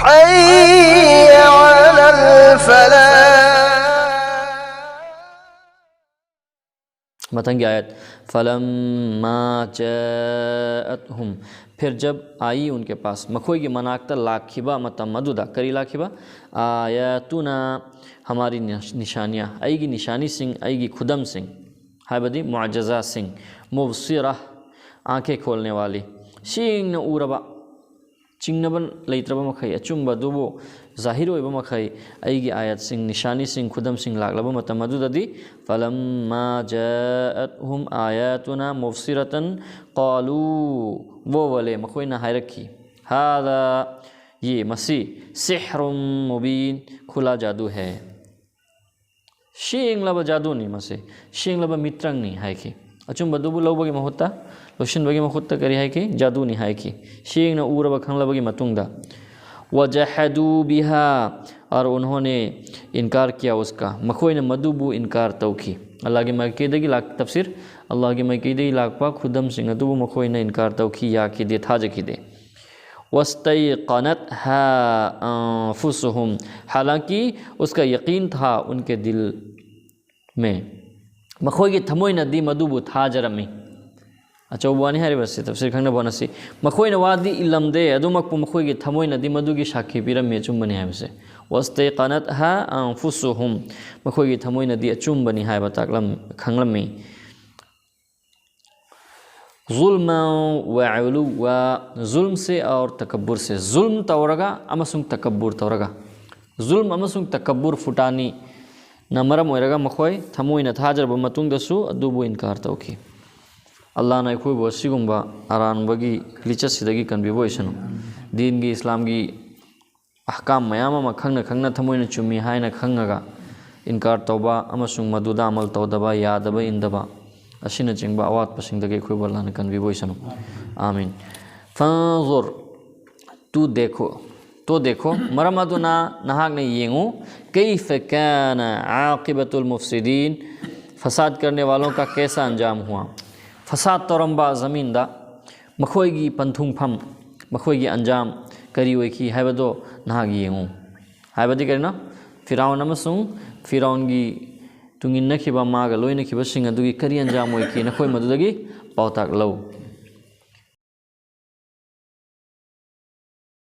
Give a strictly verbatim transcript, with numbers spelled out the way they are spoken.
حي على الفلاح. ꯃꯊꯪꯒꯤ ꯑꯥꯌꯠ, فلما جاءتهم, फिर जब आई उनके पास, ꯃꯈꯣꯏꯒꯤ ꯃꯅꯥꯛꯇ ꯂꯥꯛꯈꯤꯕ ꯃꯇꯝ ꯑꯗꯨꯗ, ꯀꯔꯤ ꯂꯥꯛꯈꯤꯕ? آياتنا, हमारी निशानियाँ, ꯑꯩꯒꯤ ꯅꯤꯁꯥꯅꯤꯁꯤꯡ, ꯑꯩꯒꯤ ꯈꯨꯗꯝꯁꯤꯡ, ꯍꯥꯏꯕꯗꯤ ꯃꯨꯑꯖꯤꯖꯥꯁꯤꯡ, مبصرة, आँखें खोलने वाली, ꯁꯦꯡꯅ ꯎꯔꯕ, ꯆꯤꯡꯅꯕ ꯂꯩꯇ꯭ꯔꯕ ꯃꯈꯩ, ꯑꯆꯨꯝꯕ ꯑꯗꯨꯕꯨ ꯖꯥꯍꯤꯔ ꯑꯣꯏꯕ ꯃꯈꯩ, ꯑꯩꯒꯤ ꯑꯥꯌꯠꯁꯤꯡ, ꯅꯤꯁꯥꯅꯤꯁꯤꯡ, ꯈꯨꯗꯝꯁꯤꯡ ꯂꯥꯛꯂꯕ ꯃꯇꯝ ꯑꯗꯨꯗꯗꯤ, فلما جاءتهم آياتنا مبصرة قالوا, वो वाले, ꯃꯈꯣꯏꯅ ꯍꯥꯏꯔꯛꯈꯤ, هذا, ये, ꯃꯁꯤ, سحر مبين, खुला जादू है. ꯁꯦꯡꯂꯕ ꯖꯥꯗꯨꯅꯤ ꯃꯁꯤ, ꯁꯦꯡꯂꯕ ꯃꯤꯇ꯭ꯔꯪꯅꯤ ꯍꯥꯏꯈꯤ꯫ ꯑꯆꯨꯝꯕꯗꯨꯕꯨ ꯂꯧꯕꯒꯤ ꯃꯍꯨꯠꯇ, ꯂꯧꯁꯤꯟꯕꯒꯤ ꯃꯍꯨꯠꯇ ꯀꯔꯤ ꯍꯥꯏꯈꯤ? ꯖꯥꯗꯨꯅꯤ ꯍꯥꯏꯈꯤ꯫ ꯁꯦꯡꯅ ꯎꯔꯕ ꯈꯪꯂꯕꯒꯤ ꯃꯇꯨꯡꯗ, وجحدوا بها, और उन्होंने इनकार किया उसका, ꯃꯈꯣꯏꯅ ꯃꯗꯨꯕꯨ ꯏꯟꯀꯥꯔ ꯇꯧꯈꯤ꯫ ꯑꯜꯂꯥꯍꯒꯤ ꯃꯥꯏꯀꯩꯗꯒꯤ ꯂꯥꯛ-, ꯇꯐꯁꯤꯔ, ꯑꯜꯂꯥꯍꯒꯤ ꯃꯥꯏꯀꯩꯗꯒꯤ ꯂꯥꯛꯄ ꯈꯨꯗꯝꯁꯤꯡ ꯑꯗꯨꯕꯨ ꯃꯈꯣꯏꯅ ꯏꯟꯀꯥꯔ ꯇꯧꯈꯤ, ꯌꯥꯈꯤꯗꯦ, ꯊꯥꯖꯈꯤꯗꯦ꯫ واستيقنتها أنفسهم, हालांकि उसका यकीन था उनके दिल में, ꯃꯈꯣꯏꯒꯤ ꯊꯃꯣꯏꯅꯗꯤ ꯃꯗꯨꯕꯨ ꯊꯥꯖꯔꯝꯃꯤ꯫ ꯑꯆꯧꯕ ꯋꯥꯅꯤ ꯍꯥꯏꯔꯤꯕꯁꯤ, ꯇꯐꯁꯤꯔ ꯈꯪꯅꯕ ꯍꯣꯠꯅꯁꯤ꯫ ꯃꯈꯣꯏꯅ ꯋꯥꯗꯤ ꯏꯜꯂꯝꯗꯦ, ꯑꯗꯨꯃꯛꯄꯨ ꯃꯈꯣꯏꯒꯤ ꯊꯃꯣꯏꯅꯗꯤ ꯃꯗꯨꯒꯤ ꯁꯥꯈꯤ ꯄꯤꯔꯝꯃꯤ, ꯑꯆꯨꯝꯕꯅꯤ ꯍꯥꯏꯕꯁꯦ꯫ واستيقنتها أنفسهم, ꯃꯈꯣꯏꯒꯤ ꯊꯃꯣꯏꯅꯗꯤ ꯑꯆꯨꯝꯕꯅꯤ ꯍꯥꯏꯕ ꯇꯥꯛꯂꯝ-, ꯈꯪꯂꯝꯃꯤ꯫ ظلما وعلوا, ꯖꯨꯜꯝꯁꯦ और तकब्बुरꯁꯦ, ꯖꯨꯜꯝ ꯇꯧꯔꯒ ꯑꯃꯁꯨꯡ ꯇꯀꯕꯨꯔ ꯇꯧꯔꯒ꯫ ꯖꯨꯜꯝ ꯑꯃꯁꯨꯡ ꯇꯀꯕꯨꯔ, ꯐꯨꯇꯥꯅꯤꯅ ꯃꯔꯝ ꯑꯣꯏꯔꯒ ꯃꯈꯣꯏ ꯊꯃꯣꯏꯅ ꯊꯥꯖꯔꯕ ꯃꯇꯨꯡꯗꯁꯨ ꯑꯗꯨꯕꯨ ꯏꯟꯀꯥꯔ ꯇꯧꯈꯤ꯫ ꯑꯜꯂꯥꯍꯅ ꯑꯩꯈꯣꯏꯕꯨ ꯑꯁꯤꯒꯨꯝꯕ ꯑꯔꯥꯟꯕꯒꯤ ꯂꯤꯆꯠꯁꯤꯗꯒꯤ ꯀꯟꯕꯤꯕ ꯑꯣꯏꯁꯅꯨ꯫ ꯗꯤꯟꯒꯤ, ꯏꯁꯂꯥꯝꯒꯤ ꯑꯍꯀꯥꯝ ꯃꯌꯥꯝ ꯑꯃ ꯈꯪꯅ ꯈꯪꯅ ꯊꯃꯣꯏꯅ ꯆꯨꯝꯃꯤ ꯍꯥꯏꯅ ꯈꯪꯉꯒ ꯏꯟꯀꯥꯔ ꯇꯧꯕ ꯑꯃꯁꯨꯡ ꯃꯗꯨꯗ ꯑꯃꯜ ꯇꯧꯗꯕ, ꯌꯥꯗꯕ, ꯏꯟꯗꯕ ꯑꯁꯤꯅꯆꯤꯡꯕ ꯑꯋꯥꯠꯄꯁꯤꯡꯗꯒꯤ ꯑꯩꯈꯣꯏꯕꯨ ꯑꯜꯂꯥꯍꯅ ꯀꯟꯕꯤꯕ ꯑꯣꯏꯁꯅꯨ꯫ آمين. فانظر, तू देखो, तो देखो, ꯃꯔꯝ ꯑꯗꯨꯅ ꯅꯍꯥꯛꯅ ꯌꯦꯡꯉꯨ, كيف كان عاقبة المفسدين, ꯐꯁꯥꯗ ꯀꯔꯅꯦ ꯋꯥꯂꯣꯡ ꯀꯥ ꯀꯦꯁꯥ ꯑꯟꯖꯥꯝ ꯍꯨꯋꯥ꯫ ꯐꯁꯥꯗ ꯇꯧꯔꯝꯕ ꯖꯃꯤꯟꯗ ꯃꯈꯣꯏꯒꯤ ꯄꯟꯊꯨꯡꯐꯝ, ꯃꯈꯣꯏꯒꯤ ꯑꯟꯖꯥꯝ, ꯀꯔꯤ ꯑꯣꯏꯈꯤ ꯍꯥꯏꯕꯗꯣ ꯅꯍꯥꯛ ꯌꯦꯡꯉꯨ꯫ ꯍꯥꯏꯕꯗꯤ ꯀꯔꯤꯅꯣ? ꯐꯤꯔꯥꯎꯟ ꯑꯃꯁꯨꯡ ꯐꯤꯔꯥꯎꯟꯒꯤ ꯇꯨꯡꯏꯟꯅꯈꯤꯕ, ꯃꯥꯒ ꯂꯣꯏꯅꯈꯤꯕꯁꯤꯡ ꯑꯗꯨꯒꯤ ꯀꯔꯤ ꯑꯟꯖꯥꯝ ꯑꯣꯏꯈꯤ, ꯅꯈꯣꯏ ꯃꯗꯨꯗꯒꯤ ꯄꯥꯎꯇꯥꯛ ꯂꯧ꯫